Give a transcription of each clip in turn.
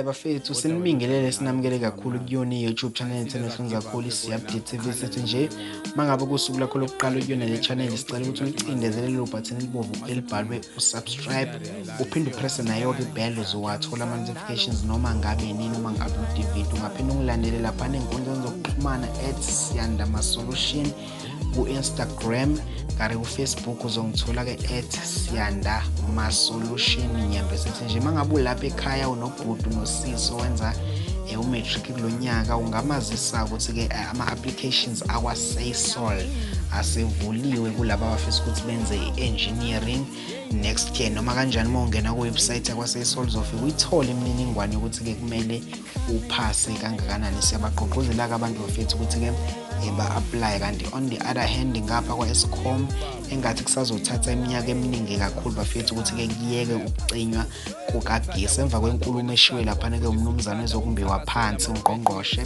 Bafethu, sinibingelele, sinamukele kakhulu kuyona i-YouTube channel yethu enohlonze kakhulu, isiYapdate TV. Sithi nje mangabe kusuku lakho lokuqala kuyona le channel, sicela ukuthi ulicindezele lelo button elibovu elibhalwe usubscribe, uphinde upresse nayo-ke ibell, uzowathola ama-notifications noma ngabe nini uma ngi-upload ividiyo. Ungaphinde ungilandele laphana ey'nkundleni zokuxhumana @SiyandamaSolution ku-Instagram, kare ku-Facebook uzongithola-ke @SiyandamaSolution Nyembe. Sithi nje uma ngabe ulapha ekhaya unobhuti, unosisi owenza umatric kulo nyaka, ungamazisa ukuthi-ke ama-applications akwa-Sasol asevuliwe kulaba abafisa ukuthi benze i-engineering next year. Noma kanjani, uma ungena ku-website yakwa-Sasol uzofike uyithole imininingwane yokuthi-ke kumele uphase kangakanani. Siyabagqugquzela-ke abantu bafethu ukuthi-ke ba-apply. Kanti on the other hand, ngapha kwa-Eskom engathi kusazothatha iminyaka eminingi kakhulu bafethu ukuthi-ke kuyeke ukucinywa kukagesi, emva kwenkulumo eshiwe laphana-ke umnumzane ezokumbiwa phansi, ungqongqoshe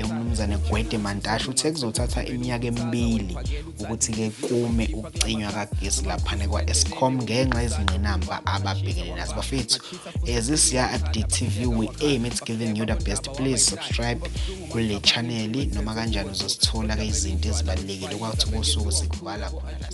umnumzane Gwede Mantashe, uthe kuzothatha iminyaka emibili ukuthi-ke kume ukucinywa kagesi laphana kwa-Eskom ngenxa yezingqinamba ababhekene nazo. Bafethu, this Siya Update TV, we aim at giving you the best. Please subscribe kule channel, noma kanjani uzosithola-ke izinto ezibalulekile kwathi kosuku sikuvala khona la.